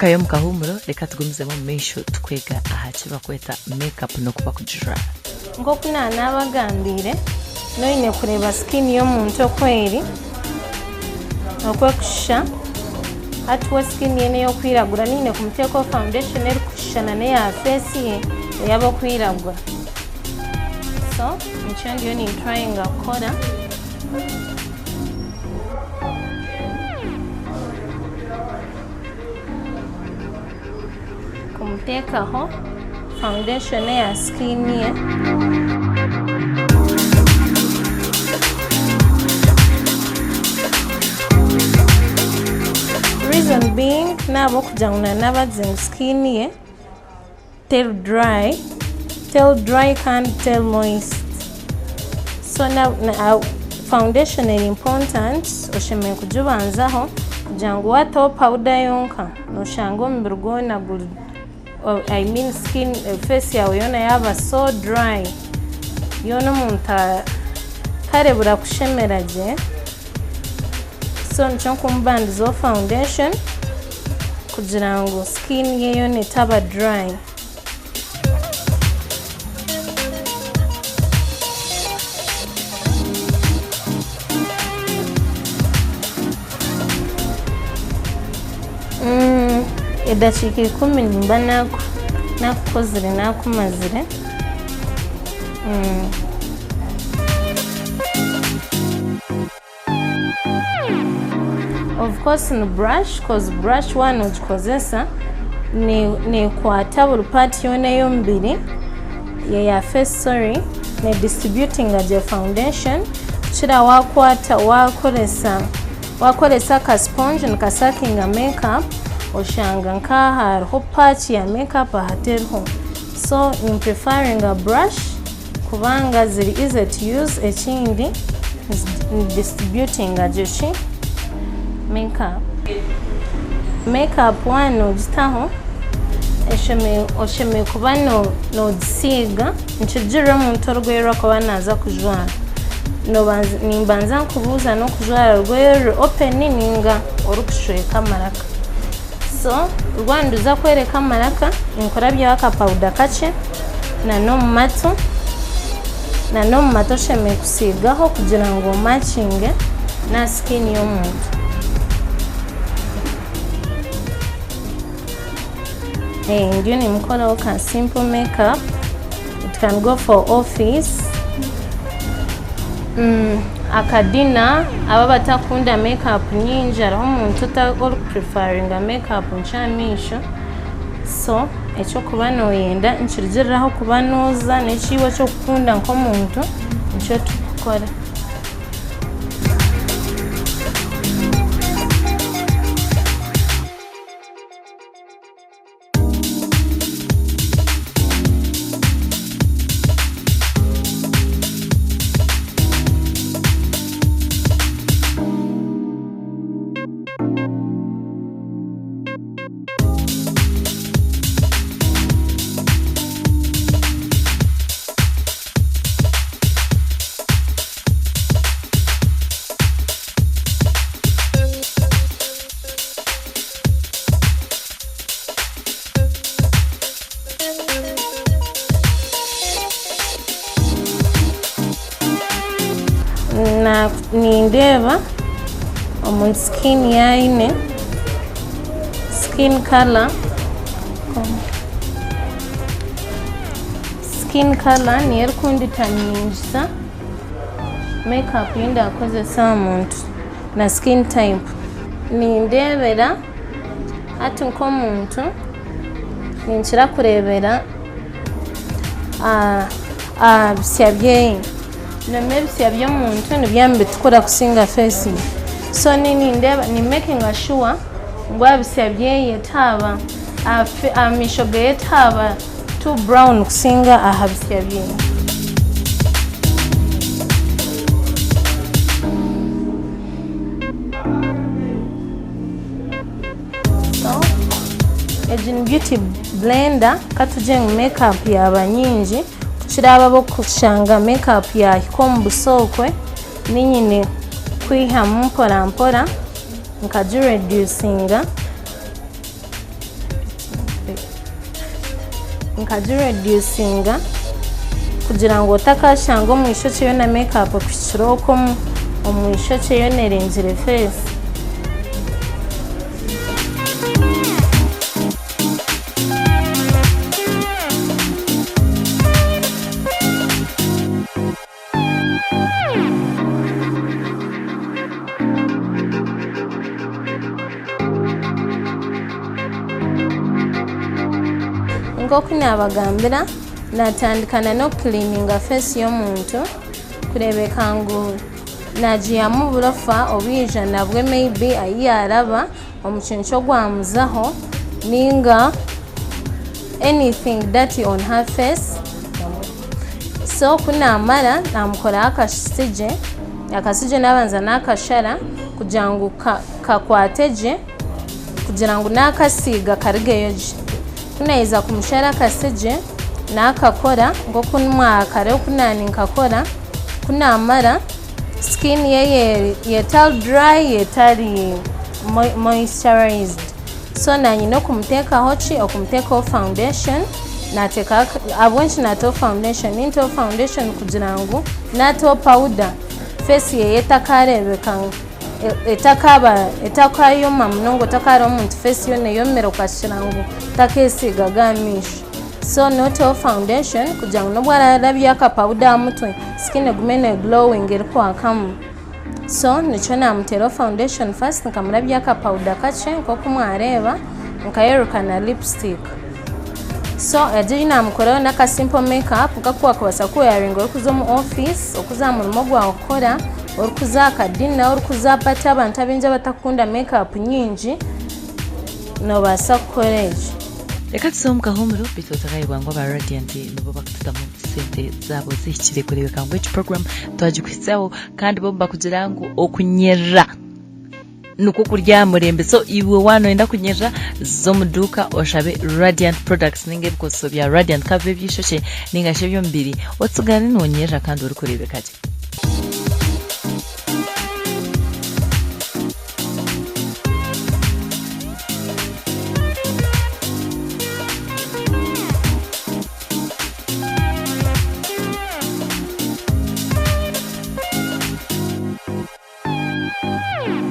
Tugarukayo omu kahuumuro, reka tugumizemu omu maisho tukwega aha ki bakweta makeup n'oku bakugijwara. Nk'oku naanabagambiire, noine kureeba skin y'omuntu oku eri, oku erikushusha. Hati we skin ye n'ey'okwiragura, niine kumuteekaho foundation erikushushana n'eya face ye ey'ab'okwiragura. So nikyo ndiyo ninturayinga kukora. Kumuteekaho foundation eya skin ye. Reason being n'ahabw'okugira ngu naanabagye ngu skin ye teri dry, teri dry kandi teri moist. So na foundation eri important oshemereire kugibanzaho kugira ngu wataho powder yonka noshanga omubiri gwona guri I mean skin face yaawe yoona yaaba so dry yoona omuntu tarebura kushemera gye. So nikyo nkumubandizaho foundation kugira ngu skin ye yoona etaba dry. Edakiika ikumi nimba nakukozire nakumazire. Of course ni brush coz brush waaba nogikozesa nekwata buri part yoona ey'omubiri eya face sorry ne distributinga gye foundation kukira wakwata wakoresa wakoresa aka sponge nikasakinga make up oshanga nka hariho patch ya make up ahateriho so nimprefaringa brush. Kubanga ziri easy to use ekindi ni distributinga gye ki make up. Make up waaba nogitaho oshemereire kuba nogisiiga nikirugirira omuntu orugoye oru arikuba naaza kujwara. Nimbanza nkubuuza nokujwara orugoye oruri open ninga orikushweka amaraka. So rwaba niruza kworeka amaraka ninkurabyaho aka powder kakye na n'omu matu na n'omu matu oshemereire kusiigaho kugira ngu omakinge n'aha skin y'omuntu. Ndiyo nimukoraho ka simple make up, it can go for office. Aka dinner abo abatakunda make up nyingi hariho omuntu orikupurifaringa make up nkye aha maisho so eky'okuba nooyenda nikirugirira ahu orikuba nooza n'eki iwe eki orikukunda nk'omuntu nikyo turikukora. Nindeeba omuntu skin ye aine skin colour skin colour niyo erikunditamingisa make up ei ndakozesa aha muntu na skin type. Nindeebera hati nk'omuntu ninkira kureebera aha bitsya byeye. Noomanya ebitsya by'omuntu nibiba nibitukura kusinga feesi ye. So nindeeba nimekinga shuwa ngu aha bitsya byeye tihaaba, aha maisho geye tihaaba too brown kusinga aha bitsya byeye. So egi ni beauty blender katugire ngu make up yaaba nyingi kukira abo abokushanga make up yahika omu buso okwe ninyine kwihamu mpora mpora nkagireducinga. Nkagireducinga kugira ngu otakashanga omu ishokye yoona makeup ekuhikire okwo omu ishokye yoona erengire face. Nk'oku naabagambira, naatandika n'okukiliininga feesi y'omuntu kureebeka ngu naagiihamu oburofa obu yaija nabwo maybe ahu yaaraba omucunkye ogwamuzaho nainga anything dirty on her face. So ku naamara naamukoraho akasigye, akasigye naabanza naakashara kugira ngu kakwate gye kugira ngu naakasiiga karugeyo gye. Ku naaheza kumushara akasigye, naakakora nk'oku mwakareeba oku naaninkakora, ku naamara skin ye yetari dry yetari moisturized. So nanyine okumuteekaho ki? Okumuteekaho foundation, naateekaho ahabw'enki naataho foundation? Nintaho foundation kugira ngu naataho powder face yeye etakareebeka etakaaba etakayoma munonga otakareeba omuntu face yoona eyomire okashusha ngu takeesiigaga aha maisho. So nootaho foundation kugira ngu n'obu araarabye aka powder aha mutwe, skin egume ne glowing erikwakamu. So nikyo naamuteeraho foundation first nkamurabya aka powder kakye nk'oku mwareeba nkayeruka na lipstick. So egyo ei naamukoraho n'aka simple make up nk'aku waakubaasa kuwearinga orikuza omu ofiisi, orikuza aha murimo gwawe kukora, orikuza aha ka dinner, orikuza aha party abantu abaingi abatakukunda make up nyingi, noobaasa kukora egyo. Reka tuze omu kahuumuro beitu otakayebwa ngu aba Radiant nibo bakututamu sente zaabo zihikire kureebeka ngu egi program twagikuhitsyaho kandi bo nibakugira ngu okunyerera nikwo kuri aha murembe so iwe waaba noyenda kunyerera za omu duuka oshabe Radiant products ninga ebikozeso bya Radiant ka bibe eby'eishokye ninga shi eby'omubiri otsigare nonyerera kandi orikureebeka gye.